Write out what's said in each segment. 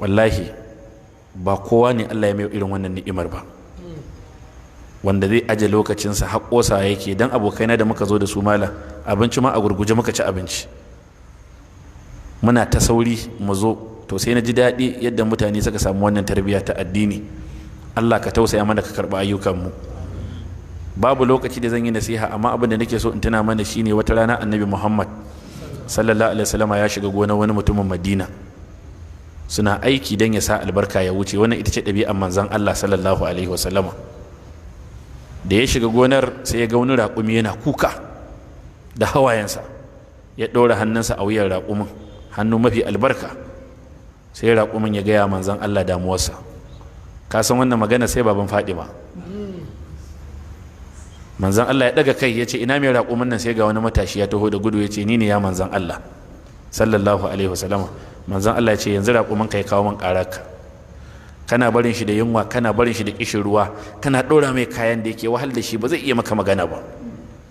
Wallahi ba kowa ne Allah ya mai irin wannan ni'imar ba, wanda zai aje lokacinsa haƙosa yake. Dan abokaina da muka zo da su mala abinci ma a gurguje muka ci abinci, muna ta sauri mu zo. To sai na ji daɗi yadda mutane suka samu wannan tarbiyya ta addini. Allah ka tausaya mana, ka karɓi ayyukanmu. Babu lokaci da zan yi nasiha, amma abin da nake so in tuna mana shine wata rana Annabi Muhammad sallallahu alaihi wasallama ya shiga gonar wani mutumin Madina, suna aiki don ya sa albarka ya wuce. Wannan ita ce ɗabi'ar manzon Allah sallallahu alaihi wasallama. Da ya shiga gonar sai ya ga wani raƙumi yana kuka da hawayensa, ya ɗora hannunsa a wuyan raƙumin, hannu mafi albarka. Sai raƙumin ya gaya manzon Allah damuwarsa. Ka san wannan magana sai baban Fadima. Manzon Allah ya ɗaga kai ya ce ina mai raƙumin nan? Sai ga wani matashi ya taho da gudu ya ce ni ne ya manzon Allah sallallahu alaihi wasallama. Manzon Allah ya ce yanzu raƙumin ka ya kawo min ƙararka, kana barin shi da yunwa, kana barin shi da kishin ruwa, kana ɗora mai kayan da yake wahal da shi, ba zai iya maka magana ba.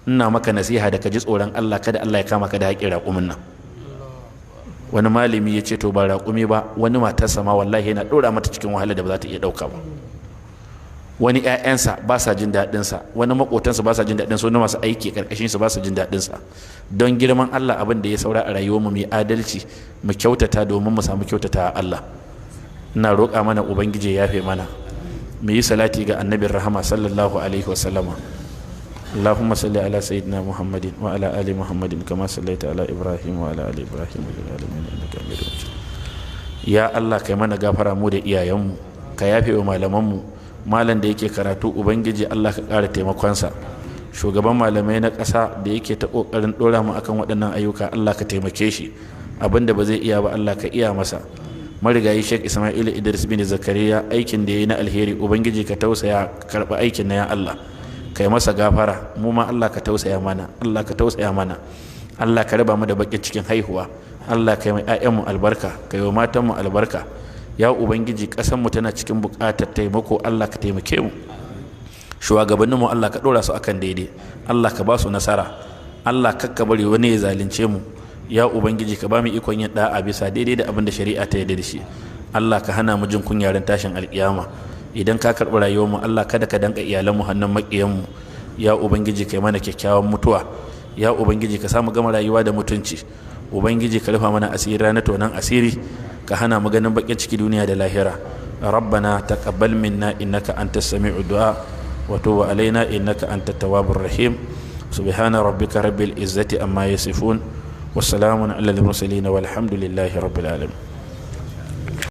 Ina maka nasiha da ka ji tsoron Allah, kada Allah ya kama ka da haƙƙin raƙumin nan. Wani malami ya ce to ba raƙumi ba, wani matarsa ma wallahi yana ɗora mata cikin wahala da ba za ta iya ɗauka ba. Wani 'ya'yansa ba sa jin daɗinsa, wani maƙotansa ba sa jin daɗinsa, wani masu aiki ƙarƙashinsa ba sa jin daɗinsa. Don girman Allah abin da ya saura a rayuwarmu mu yi adalci, mu kyautata domin mu samu kyautata a Allah. Ina roƙa mana Ubangiji ya yafe mana. Mu yi salati ga annabin rahama sallallahu alaihi wasallama. Allahumma salli ala sayyidina Muhammadin wa ala ali Muhammadin kama sallaita ala Ibrahim wa ala ali Ibrahim fil alamin innaka Hamidum Majid. Ya Allah kai mana gafara mu da iyayenmu, ka yafe wa malamanmu. Malam da yake karatu Ubangiji Allah ka ƙara taimakonsa. Shugaban malamai na ƙasa da yake ta ƙoƙarin ɗora mu akan waɗannan ayyuka, Allah ka taimake shi. Abin da ba zai iya ba Allah ka iya masa. Marigayi Sheikh Ismail Idris bin Zakariya, aikin da ya yi na alheri Ubangiji ka tausaya, ka karɓi aikin na ya Allah, kai masa gafara. Mu ma Allah ka tausaya mana, Allah ka tausaya mana. Allah ka raba mu da bakin cikin haihuwa. Allah ka yi ƴaƴanmu albarka, ka yi wa matanmu albarka. Ya Ubangiji ƙasarmu tana cikin buƙatar taimako, Allah ka taimake mu. Shugabanninmu Allah ka ɗora su akan daidai, Allah ka ba su nasara. Allah kakka bari wani ya zalunce mu. Ya Ubangiji ka ba mu ikon yin da'a bisa daidai da abin da shari'a ta yarda da shi. Allah ka hana mu jin kunya ran tashin alƙiyama. Idan ka karɓi rayuwarmu Allah kada ka danka iyalanmu hannun maƙiyanmu. Ya Ubangiji kai mana kyakkyawan mutuwa. Ya Ubangiji ka samu gama rayuwa da mutunci. Ubangiji ka rufa mana asiri ranar tonon asiri, ka hana mu ganin baƙin ciki duniya da lahira. Rabbana taqabbal minna innaka antas sami'ud du'a wa tub alaina innaka antat tawwabur rahim. Subhana rabbika rabbil izzati amma yasifun. والسلام على المرسلين والحمد لله رب العالمين.